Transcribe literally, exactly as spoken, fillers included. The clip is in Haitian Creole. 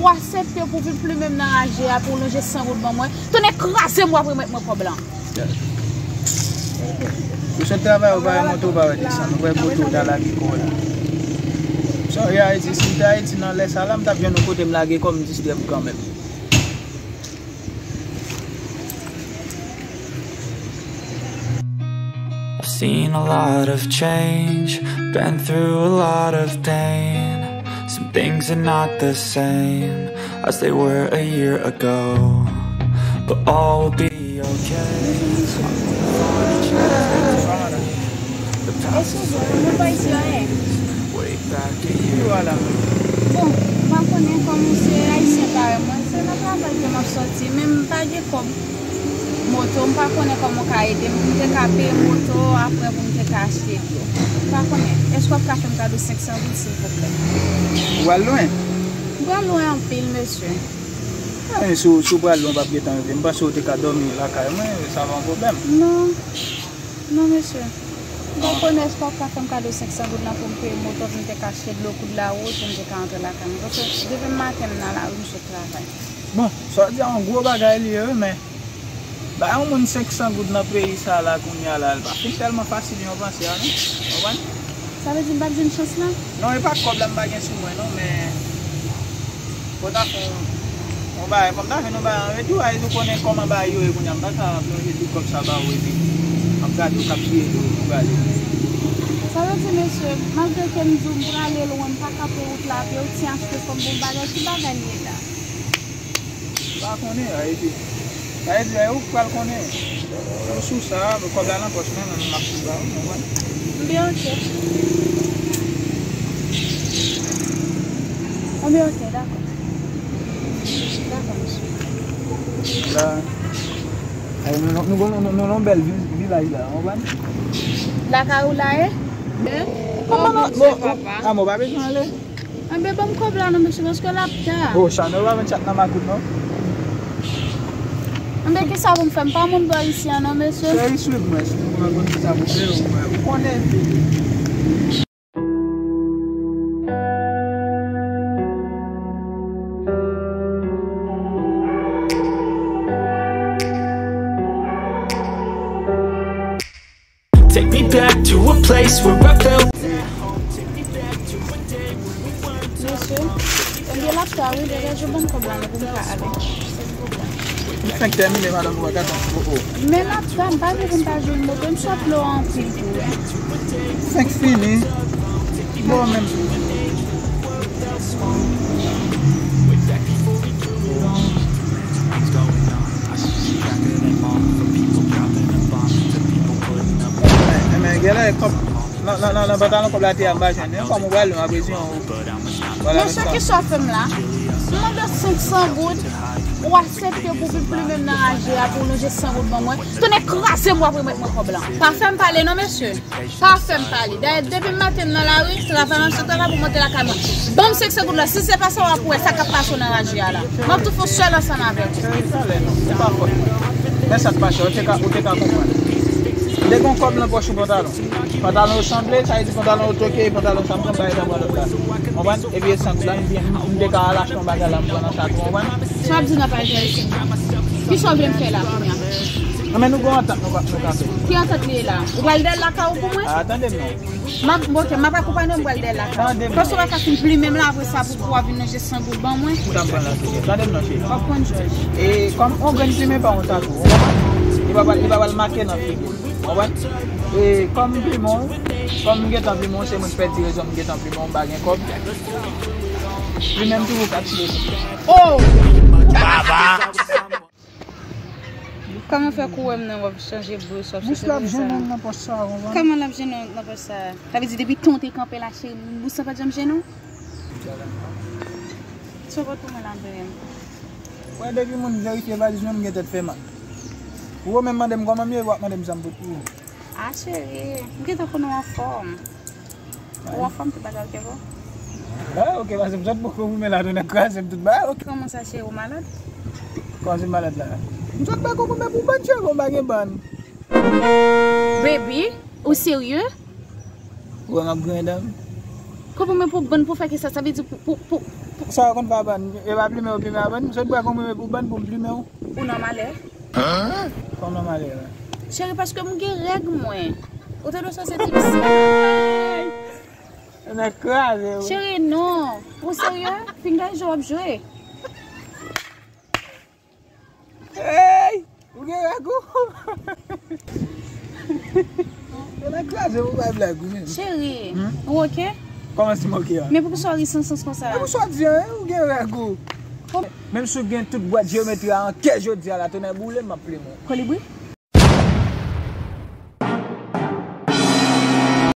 Ou aksepte pou vin plimen m nan raje a, pou w lonje san goud ban mwen. Tonnè kraze m, w ap remèt mwen kòb la. Ou sot travay, ou pa wè moto, ou pa wè desann. Ou wè moto, ou ta lage kò w la. Sòri Ayiti, si m te Ayiti nan lè sa la, m t ap jwenn yon kote m lage kò m distrè m kanmenm. I've seen a lot of change, been through a lot of pain. Some things are not the same as they were a year ago, but all will be okay. Eskize m, mwen pa isit anyen. Bon, m pa konnen kòman se ayisyen parèy mwen, se nan travay ke m ap sòti, men m pa gen kòb moto, m pa konnen kòman w ka ede m pou m te ka peye moto, apre pou m te ka achte dlo. M pa konnen, èske w ap ka fè m kado senk san goud, silvouplè? Ou pral lwen? M pral lwen anpil, mesye. Anyen, si w si w pral lwen, w p ap gentan rive. M panse w te ka dòmi lakay mwen, sa pa yon pwoblèm. Non. Non, mesye. M pa konnen èske w ap ka fè m kado senk san goud lan pou m peye moto, pou m te ka achte dlo kou de lawout, pou m te ka antre lakay mwen. Paske depi maten m nan lari, m sot travay. Bon, sa w di a yon gwo bagay li ye, wi, men bay yon moun senk san goud nan peyi sa a la kounye a la, li pa fin tèlman fasil jan w panse a, non. Konprann? Sa vle di m p ap jwenn chans lan? Non, e pa kòb la m pa gen sou mwen, non, men Fò w ta fè yon bagay, fò m ta jwenn yon bagay an retou, a, e nou konnen kòman bagay yo ye kounye a, m pa ka plonje tout kòb sa ba ou epi m ap gade w k ap kriye dlo pou prale. Sa vle di, mesye, malgre ke m di w m prale lwen, m pa kanpe wout la, epi w ti achte fò m pou bagay, ki bagay m ye la? M pa konnen, a, epi Sa vle di, ou pral konnen. Ou sou sa, kòb la nan pòch mwen, mwen menm m ap sou ba ou, ou konprann? Ebyen, oke. Ebyen, oke, dakò. Dakò, mesye. La, ay, nou, nou, nou, nou, nou nan yon bèl vil, vilaj la, ou konprann? Lakay ou la ye? Men, oh, Bondye, papa. A, mwen pa bezwen ale. Anben, ban m kòb la non, mesye, paske l ap ta. Oh, Chanel pa vin chat nan makout non. Anben, kisa pou m fè? M pa moun bò isi a non, mesye. Cheri, swiv mwen, swiv mwen, konn kisa pou fè, ou konnen. Take me back to a place where I felt. Mesye, ebyen l ap ta wi, degaje ban m kòb la non pou m ka ale. M fenk tèmine, madanm, ou pa ka tann. Oh, oh. Men l ap ta, m pa gen pou m ta jwenn moto, m sot lo anpil tou wi. M fenk fini. Bon, menm. Men, men, genlè kòb nan, nan, nan, nan pantalon kòb la te a, m pa jwenn li. Kòm ou pral lwen, apre di yon. Mesye, kisa w fè m la? M mande w senk san goud, ou aksepte pou vin plimen m nan raje a, pou w lonje san goud ban mwen. Tonnè kraze m, w ap remèt mwen kòb la. Pa fè m pale non, mesye. Pa fè m pale. Dayè, depi maten m nan lari, travay m ap sot travay pou monte lakay mwen. Ban m senk san goud la. Si se pa sa, w ap wè sa k ap pase w nan raje a la. M ap tou fè yon sèl ansanm avè w. Cheri, talè non, ou pa fòt. Men sa k pase, ou te ka, ou te ka konprann. M te gen yon kòb nan pòch yon pantalon. Pantalon yo sanble, sa vle di pantalon yo toke, pantalon sa m pran bay nan pran lòt la. Konprann? Epi esans la, m te ka al achte yon bagay la, m pran nan sa tou, konprann? Sa w ap di nan paj la isit? Kisa w vle m fè la kounye a? Non, men nou gen yon antant nou ka, nou ka fè. Ki antant li ye la? Ou pral dèyè lakay ou pou mwen? A, tande m non. M ap, oke, m ap akonpanye w, m pral dèyè lakay ou. Tande m non. Paske w pa ka fin plimen m la, apre sa pou, pou w ap vin lonje san goud ban mwen. Ou t ap pran nan figi. Tande m non, cheri. W ap konn jòj. E kòm yon grenn plimen pa yon tatouaj, ou konprann? Li pa pral, li pa pral make nan figi w. Konprann? E kòm plimen w, kòm m gentan plimen w, se mwen ki pèdi rezon m gentan plimen w, m pa gen kòb. Plimen m toujou ka tire. Oh! Baba! Kòman fè kouwè m nan w ap chanje bous w ap chanje sa? Bous la ap jennen nan pòch sa, ou konprann? Kòman l ap jennen w nan pòch sa? Sa vle di depi tan w te kanpe la, cheri, bous la pa t janm jennen w? Sa w pot pou mwen la, bebe m? Wè, depi moun verifye valiz mwen, m gen tèt fè mal. Ou menm mande m kòman m ye, w ap mande m sa m pot pou ou. A, cheri, m gentan konnen w anfòm. Ou anfòm, tout bagay oke pou ou? Bagay oke, paske m sot pran kokoumè la, tonnè kraze m tout bagay oke. Kòman sa, cheri, ou malad? Kòman se malad la? M sot pran kokoumè pou bann cheve, m pa gen bann. Baby, ou serye? Ou wè m ap griyen dan m? Kokoumè pou bann pou fè kisa? Sa vle di pou, pou, pou, Sa w konn fè a bann? E pa plimen w plimen a bann? M sot bwè konbyen pou bann pou m plimen w? Ou nan malè? Kòman malè la? Cheri, paske m gen règ mwen. Ou tande sa se ti pisi. Nan kraze wi. Cheri, non. Ou serye? Fin gade jan w ap jwe. Hey! Ou gen règ ou? Nan kraze pou bay blag wi menm. Cheri, ou oke? Kòman si m oke a? Men poukisa w ri san sans konsa? Men poukisa w di an? Ou gen règ ou? Menm si w gen tout bwat jeyometri a an kè jodi a la, tonnè boule m, m ap plimen w. Kolibri?